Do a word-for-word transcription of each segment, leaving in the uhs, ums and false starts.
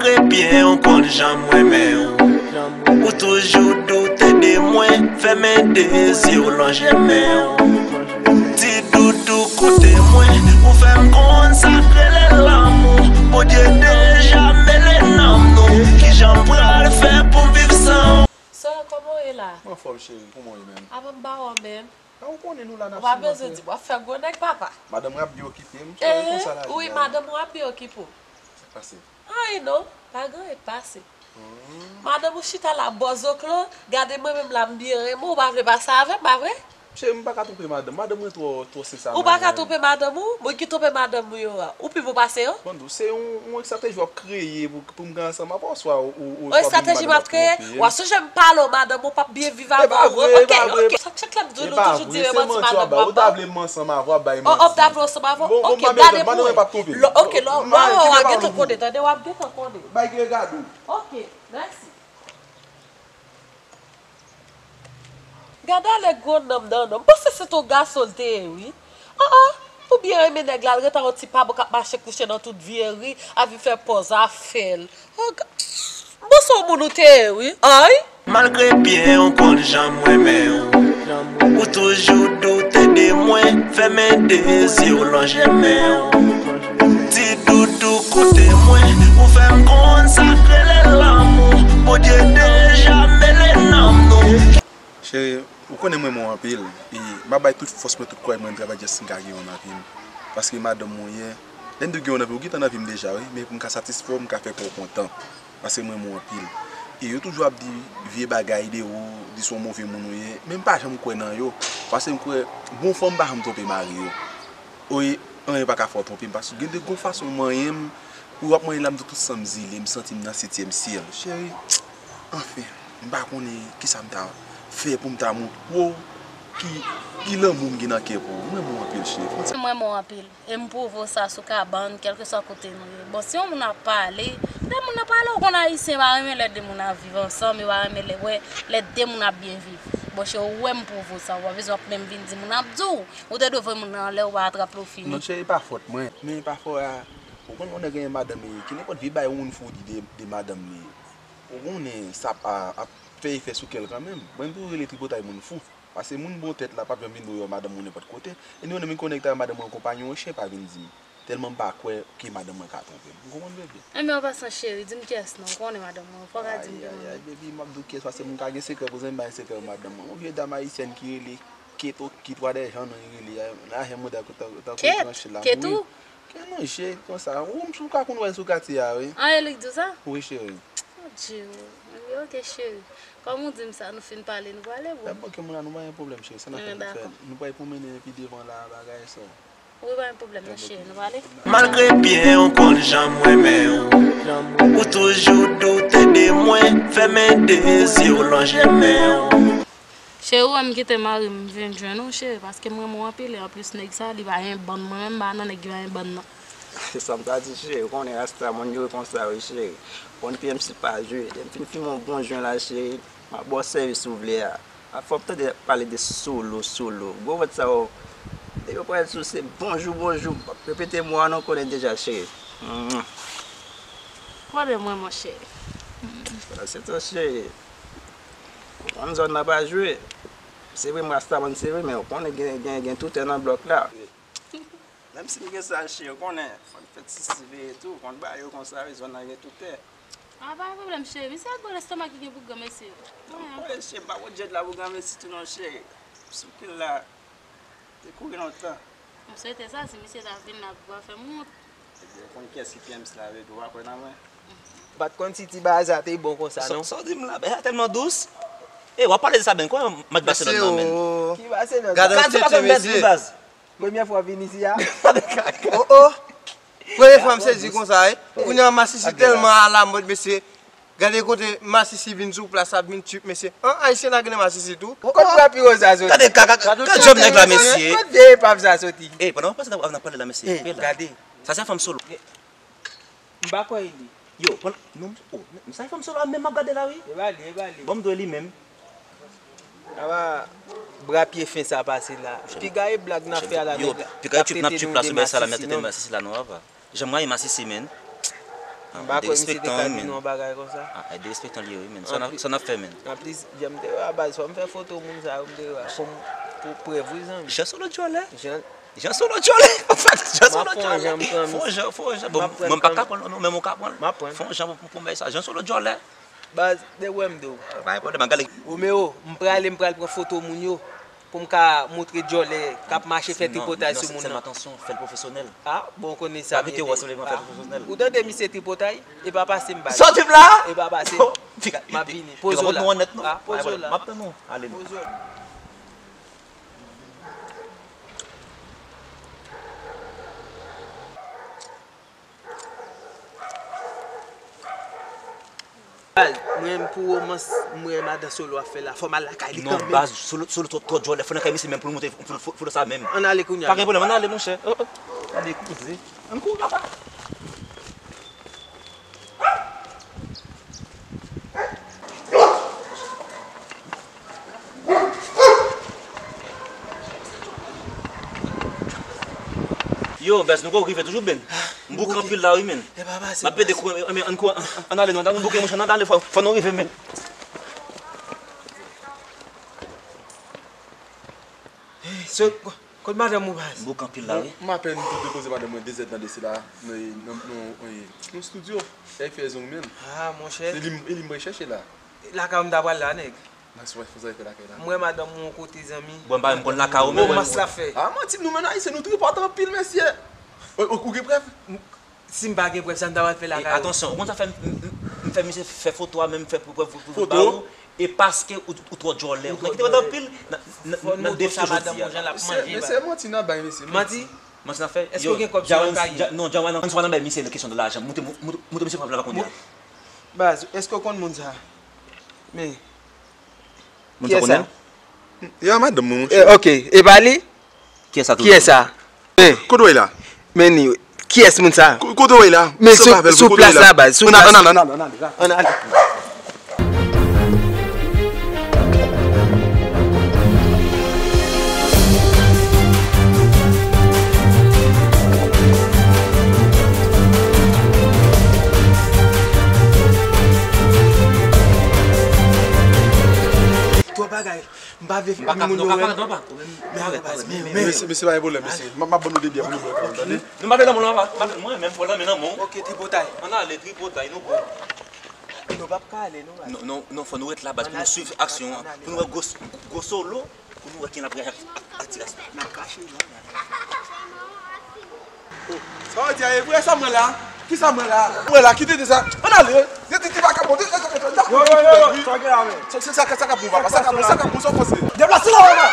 Trè byen, ou konn jan m renmen w. Ou toujou doute de mwen, fèmen de zye w, lonje men w. Ti doudou, koute mwen, ou fè m konn sa k rele lanmou. Bondye deja mele nanm nou, kijan m pral fè pou m viv san w? Sir, kòman w ye la? Mwen anfòm, cheri. Kòman w ye menm? Apa m pa wè w menm. A, ou konnen nou la n ap sou mwen, frè. Ou pa bezwen di m, w ap fè gwo nèg, papa. Madanm mwen ap byen okipe m, cheri, konsa la ye. Wi, madanm ou ap byen okipe w. Sa k pase? Anyen non, pa gen anyen k pase. Madanm ou chita la bò zoklo, gade mwen menm la m byen renmen w, ou pa vle pase avè m, pa vre? Cheri, m pa ka twonpe madanm. Madanm mwen twò, twò sensè. Ou pa ka twonpe madanm ou? Moun ki twonpe madanm ou yo a, ou pi bon pase yo? Bon, se yon, yon estrateji w ap kreye pou, pou m gen ansanm avè w, swa ou, ou, ou, swa estrateji m ap kreye? W ap sonje m pale w, madanm ou p ap byen viv avè w. E pa vre, e pa vre. Ok, ok. Chak, chak lè m di w, nou toujou di m manti, madanm m ap ba w. Ou ta vle m ansanm avè w, ap bay manti. Oh, oh, m ta vle w ansanm avè w? Ok, gade pou mwen. Madanm mwen p ap twonpe m. Ok, lò, lò, w a gentan konnen, tande, w ap gentan konnen. Bay gen gade w. Ok, mèsi. Gade ale gwo nanm nan non. M panse se t on gason l te ye wi. An an, pou byen renmen nèg la, l ret a yon ti pabon k ap mache kouche nan tout vye ri, a vin fè pòz afè l. Oh, ga-, m panse yon moun ou te ye wi. Ay! Malgre byen ou konn jan m renmen w, ou toujou doute de mwen, fèmen de zye w, lonje men w. Ti doudou, koute mwen, ou fè m konn sa k rele lanmou. Bondye deja mele nanm nou. Cheri, ou konnen mwen renmen w anpil. E m ap bay tout fòs mwen, tout kouraj mwen, travay jis m ka gen yon nan vi m. Paske madanm mwen ye, lè m di w gen yon nan vi, ou gentan nan vi m deja, wi. Men pou m ka satisfè w, m ka fè kè w kontan. Paske mwen renmen w anpil. E yo toujou ap di vye bagay de ou, di se yon move moun ou ye. Men m pa janm kwè nan yo. Paske m kwè, bon fanm pa janm twonpe mari yo. Oye, anyen pa ka fè w twonpe m, paske gen de gon fason w manyen m, ou ap manyen la, m di tout san m zile, m santi m nan setyèm syèl. Cheri, anfen, m pa konnen kisa m ta fè pou m ta montre w ki, ki lanmou m gen nan kè pou ou. Mwen renmen w anpil, cheri. Fon ti. Mwen renmen w anpil. E m pwouve w sa sou kabann, kèlkeswa kote nou ye. Bon, si yon moun ap pale, lè moun nan pale, ou konn Ayisyen pa renmen lè de moun ap viv ansanm, yo pa renmen lè, wè, lè de moun ap byen viv. Bon, cheri, ou wè m pwouve w sa, ou pa bezwen ap menm vin di moun ap di w. Ou te dwe voye moun nan anlè, ou pa atrap li, ou fini. Non, cheri, e pa fòt mwen. Men pafwa, ou konn yon nèg gen madanm li, ki nenpòt vye bagay yon moun fou di de, de madanm li. Ou konnen sa ap, ap fè efè sou kè l kanmenm. Mwen, m toujou rele tripotay moun fou. Paske moun bon tèt la p ap janm vin di w yo madanm ou nenpòt kote. E nou menm, m konekte ak madanm mwen, konpayi yon chen pa vin di m. Tèlman m pa kwè ke madanm mwen ka twonpe m. Ou konprann, bebe? Enben, an pasan, cheri, di m kiyès nan. Ou konnen madanm mwen, ou pa ka di m ki moun. Ay, ay, ay, baby, m ap di w kiyès, paske moun ka gen sekrè pou zanmi, pa gen sekrè pou madanm mwen. Yon vye dam ayisyèn ki rele Keto, ki twa dè jan non li rele a. La, jan mwen ta, ta, ta Ket? Tranche la. Ketou? Wi. Ke manje, konsa. Ou, ou ka konn wè l sou katye a, wi. An, e li k di w sa? Wi, cheri. Mon Dieu. Anben, ok, cheri. Kòm ou di m sa, nou fin pale, nou prale, bro. Lè m manke moun la, nou pa gen pwoblèm, cheri. Sa n ap fè, nou fè. Dakò. Nou pral pwomennen pi devan la, bagay sa. Wi, pa gen pwoblèm non, cheri, nou prale. Malgre byen ou konn jan m renmen w, ou toujou doute de mwen, fèmen de zye w, lonje men w. Cheri, ou wè m kite mari m vin jwenn ou, cheri, paske m renmen w anpil, e anplis nèg sa, li pa gen bann, mwen menm m pa nan nèg ki pa gen bann nan. Se sa m ta di, cheri, ou konnen rasta moun yo konsa wi, cheri. Konn P M C pa jwe, lè m fin fimen yon bon jwen la, cheri, m ap ba w sèvis ou vle a. A fò m tande pale de solo, solo. Gwo vant sa yo. Depi yo pral sou se bonjou, bonjou. M p ap repete mo a non, konnen deja, cheri. Konnen mwen, monchè. Se tou, cheri. Ou konn zòn nan pa jwe. Se vre, m rastaman, se vre, men ou konnen gen, gen, gen toutè nan blòk la. Menm si m gen sa, cheri, ou konnen. Fò n fè ti siveye tou. Ou konn bagay yo konsa, wi, zòn nan gen toutè. A, pa gen pwoblèm, cheri. Misye ak gwo lestomak ki gen pou granmesi. Non, gwo lestomak, pa gwo djèd la pou granmesi tou non, cheri. Sou pil la, te kouri lontan. M swete sa, si misye ta vin la, pou pa fè m wont. Ebyen, ou konn kiyès ki P M C la, vre tou, ou pa kwè nan mwen? M pa t konn si ti baza te bon konsa, non. Sa w di m la, bagay la tèlman dous. E, w ap pale de sa, men, kwa, match Barcelone nan, men. Ki Barcelone? Gade yon tete, mesye. Premyè fwa w vin isi a? Oh, oh. Premye fwa m sezi konsa, wi. Kounye a masisi tèlman alamòd, mesye. Gade kote masisi vin sou plas la, vin tchip, mesye. An, ayisyen lage nan masisi tou. Kot bra pi wo sa soti? Gade kaka, gade jòb nèg la, mesye. Kot vye epav sa soti? E, pandan w ap pase, n ap pale la, mesye. Gade. Sa se fanm solo. M pa kwè e li. Yo, non, oh, sa e fanm solo a menm m ap gade la, wi. E pa li, e pa li. Bon, m dwe li menm. Apa, bra pye fen sa pase la. Piga e blag n ap fè a la, nèg la. Piga e tchip n ap tchip la sou bagay sa la, m ap tete masisi la, non, apa. Jan m rayi masisi, menn. M pa kwè misye te ka di nou yon bagay konsa. Ah, derespektan li ye, wi, men. Sa n ap, sa n ap fè, men? Anplis, jan m te wè a baz, fò m fè foto moun sa yo, m te wè a. Fò m, pou prèv, wi, zanmi. Jan Solo djòlè. Jan Jan Solo djòlè. Jan Solo djòlè. Fò jan, fò jan. Bon, mwen m pa ka pran l, non, men mwen ka pran l. Fò jan pou, pou, pou bay sa. Jan Solo djòlè. Baz, de wè m di w. Pa gen pwoblèm, gade. Romeo, m prale, m pral pran foto moun yo. Pou m ka montre djòlè k ap mache fè tripotay sou moun nan. Non, non, sèlman atansyon, fè l pwofesyonèl. Ah, bon, w konnen sa m ye. Pa kite w wè sèlman fè l pwofesyonèl. Ou tande misye tripotay? E pa pase m baz. Sòti m la! E pa pase m. M ap vini. Poze w la. Ah, poze w la. M ap tann ou. Ale non. Poze w la. Baz, mwen menm pou womans mwen madan Solo ap fè la, fò m al lakay li kanmenm. Non, baz, Solo, Solo twò, twò djòlè, fò nan kay misye menm pou nou monte foto sa menm. Ann ale kounye a. Pa gen pwoblèm, ann ale, monchè. Oh, oh. Ann ale, kouze. Ann kouri, papa. Yo, baz, nou poko rive toujou, Ben. M bouke anpil la, wi, men. M ap pede kou, men, ann kou, ann, ann ale, non, ann bouke, monchè, ann ale, fò, fò nou rive, men. Hey, so, Kot madanm ou, baz? M bouke anpil la, wi. M apèn te depoze madanm mwen de zèd nan de sila, nan, nan, nan, nan, nan estidyo. L ap fè zong menm. Ah, monchè. Se li m, e li m pral chèche la. Lakay ou m ta pral la, nèg. Nan sou fè sa fè lakay la. M wè madanm ou yon kote, zanmi. Bon, m pa menm konn lakay ou menm. Bon, mas la fè. Ah, manti, nou menm Ayisyen, nou tripòt anpil, mesye. Ou, ou, ou gen prèv? Si m pa gen prèv, sa m ta pral fè lakay ou? Atansyon, ou konn sa fè m, m, m, m fè misye fè foto a, menm fè pou, pou, pou, pou ba ou, e paske ou, ou twò djòlè. Ou twò djòlè. Ou kite anpil nan, nan, nan, nan defi jodi a. Mesye, mesye, manti n ap bay, mesye, manti. Manti? Manti n ap fè? Èske ou gen kòb sou ou kay? Non, Djawan, ann swa nan bay misye kesyon de lajan. Moute, moute, moute misye pran la kounye a. Baz, èske ou konn moun sa? Men, Moun sa konnen l? Ya madanm mwen, monchè. Eh, ok, e pa li? Kiyès sa toujou? Kiyès sa? Men, kote w ye la? Men ni, kiyès moun sa? Ko-, kote w ye la? Men sou, sou plas la, baz, sou plas. Ann ale, ann ale, ann ale, ann ale. Twòp bagay. M pa vle moun yo wè m. Mesye, mesye, pa gen pwoblèm, mesye. M ap, m ap ban nou de byè pou nou bwè kanmenm, tande? Nou pa vle lanmò, non, pa, pa, mwen menm, fò lanmò, non. Ok, tripotay. Ann ale, tripotay, nou bon. Nou p ap ka ale, non, baz. Non, non, non, fò nou ret la, baz, pou nou swiv aksyon an, pou nou wè gwo, gwo Solo, pou nou wè kijan l ap reyaji ak, ak, ak ti ras la. N ap kache, non, baz. Sa w di a e vre, sa m wè la? Kisa m wè la? M wè la, kite de sa. Ann ale. Yo, yo, yo, yo, sa w gen la menm? Sa, sa, sa, sa k ap bon, papa? Sa k ap bon, sa k ap bon, sa w panse? Deplase la, papa!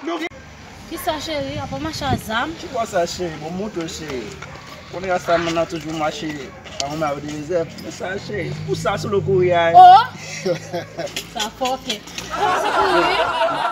Yo! Kisa, cheri? Apa mache a zam? Ki bò sa, cheri? Bon, m montre w, cheri. Kounye a sa, moun nan toujou mache a yon mayo de rezèv. Men sa, cheri, pou sa sou lo kouri a. Oh! Sa fòkè. Kòmanse kouri, wi.